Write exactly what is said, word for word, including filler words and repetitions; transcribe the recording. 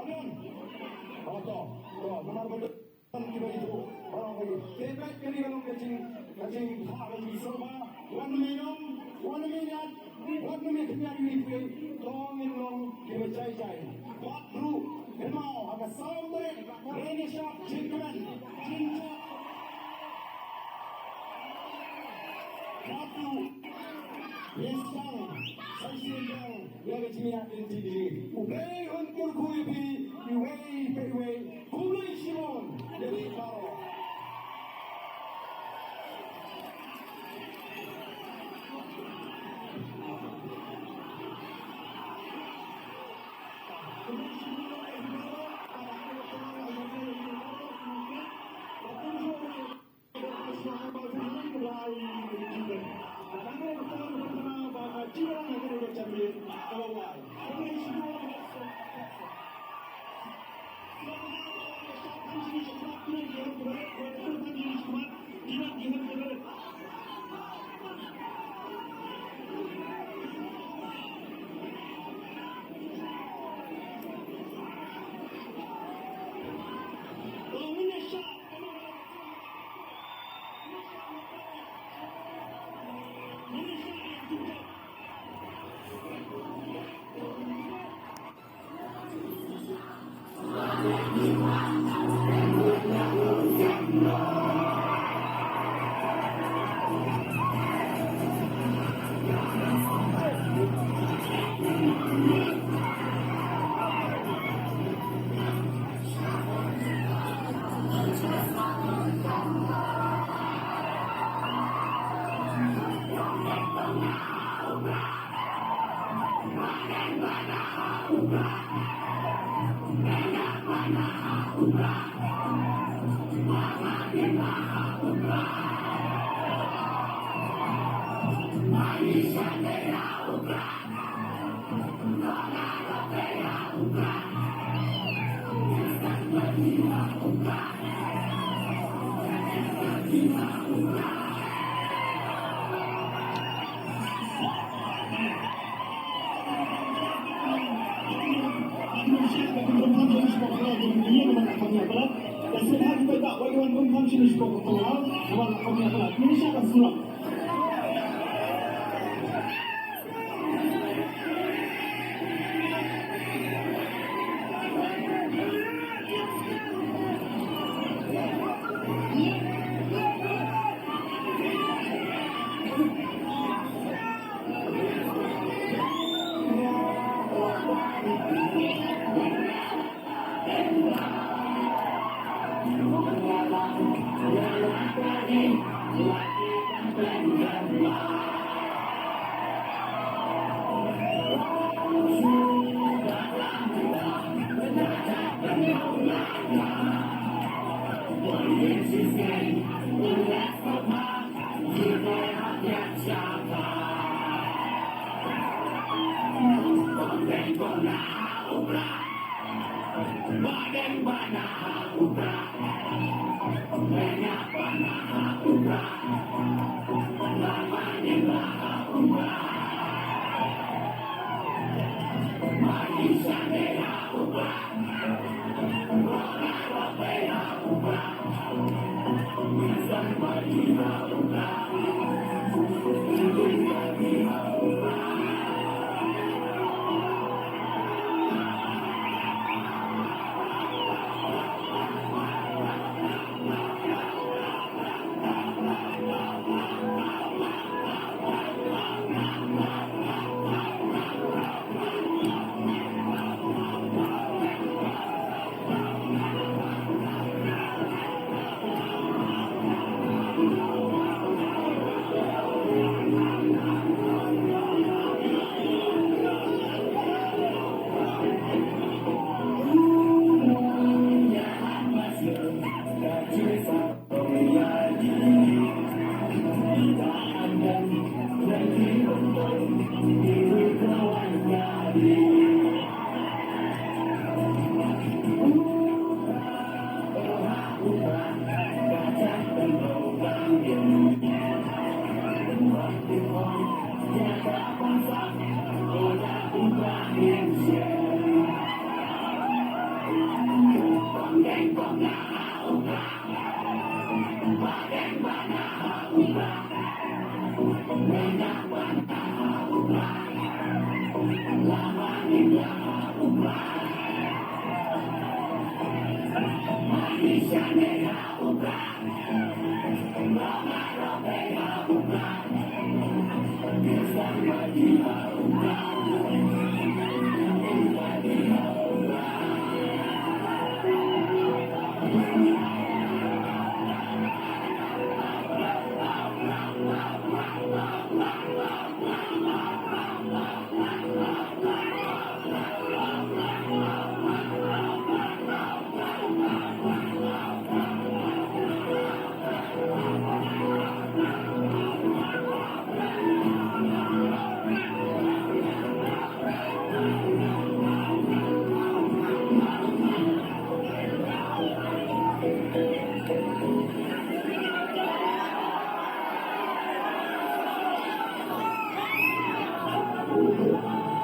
Amen. Oh, to, to, namar ba kiba ïathuh, oh, ba ki. Te bad kane ka long ka jing, ka jingthoh ka jingïasoh ba, wan nym ïaid, wan nym ïaid, wan nym ïaid, wan nym ïaid, to ngin long kiba jai jai. Bad ruh, kynmaw, ha ka saw tarik, re ne shap, jingkmen, jingjop. Bad ruh, ïa sdang, sa shisien dang, ïa ka jingïaid lynti jong ngi. U Blei un kyrkhu ïa phi, iwei pa iwei, khublei shibun, ïa phi baroh.